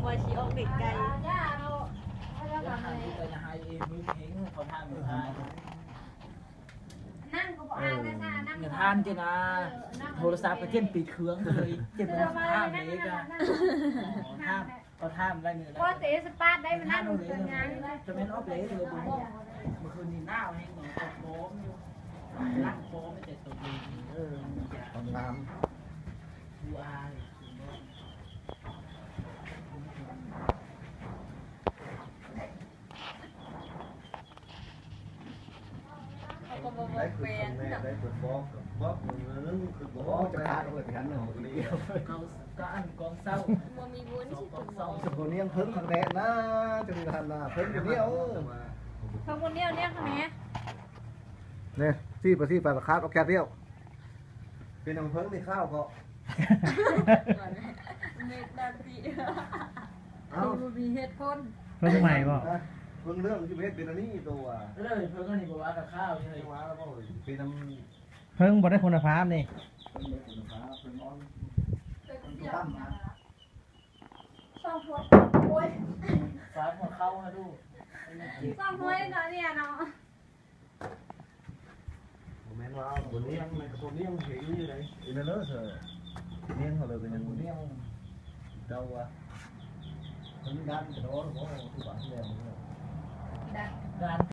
ວ່າຊິອອກເດັກໄກ ຢ່າເນາະ ຢ່າໃຫ້ ຢ່າໃຫ້ເອງເຮັງ ເຂົາຖາມຢູ່ ນັ້ນກໍບໍ່ອ່ານແລ້ວຊະ ນັ້ນ ຢ່າທ່ານເຈົ້ານາ ໂທລະສັບກໍເຈົ້າປິດເຄື່ອງເລີຍ ເຈົ້າບໍ່ຖາມເລີຍກະ ຖາມ ກໍຖາມໄດ້ນີ້ແຫຼະ ບໍ່ເຕະສະປາດໄດ້ ມັນນັ້ນເປັນຫຍັງ ຈະແມ່ນອອກເດເລີຍ ບໍ່ຮູ້ ມື້ຄືນນີ້ໜາວແຮງເນາະ ກໍຟອມຢູ່ ຫຼັງຟອມແຕ່ຕົວເອງ ເອີ ຄວາມງາມ ຜູ້ອາຍ ເຂົາກໍບໍ່ບອກແຟນ ໄດ້ຄືນແມ່ ໄດ້ຄືນບອກ ບອກມື້ໜຶ່ງຄືນບອກ ຈະຂາດເອົາໄປຫັ້ນເນາະ ເຂົາກໍອັນກອງເຊົາ ບໍ່ມີບຸນຊິຖືກບອກ ສະໂພນຽງເພິ່ນຄັກແດ່ນະ ຈະມີທ່ານນາ ເພິ່ນຜູ້ດຽວ ເພິ່ນຜູ້ດຽວນຽງຄັກແດ່ ນີ້ ຊີ້ໄປຊີ້ໄປ ຂາດອອກຈາກດຽວ ເປັນຂອງເພິ່ນນີ້ ຂ້າວກໍ ເມັດດານຕີ ເອົ້າ ຄືບໍ່ມີເຫດຜົນ ເພິ່ນໃໝ່ບໍ່? ເພິ່ນເລື່ອງທີ່ເຮັດເປັນອັນນີ້ຕົວ ເອີ ເພິ່ນອັນນີ້ບໍ່ວ່າກັບຂ້າວເລີຍ ວ່າແລ້ວບໍ່ເປັນນຳ ເພິ່ນບໍ່ໄດ້ຄຸນນະພາບນີ້ ເພິ່ນບໍ່ຄຸນນະພາບ ເພິ່ນອ່ອນ ເພິ່ນຕ່ຳນະ ສອງຖ້ວຍ ໂອ້ຍ ສາມຫົວເຂົ່ານະດູ ສອງຖ້ວຍເນາະ ເນຍເນາະ. ບໍ່ແມ່ນວ່າບໍ່ລ້ຽງ ມັນກໍຕ້ອງລ້ຽງໃຫ້ຢູ່ໃດ ອີນັ້ນເດີ ລ້ຽງເຂົາເລີຍກໍຍັງບໍ່ລ້ຽງ ເຈົ້າວ່າມັນດ້ານກະດໍບໍ່ ຄືວ່າແລ້ວ ດ້ານ ດ້ານ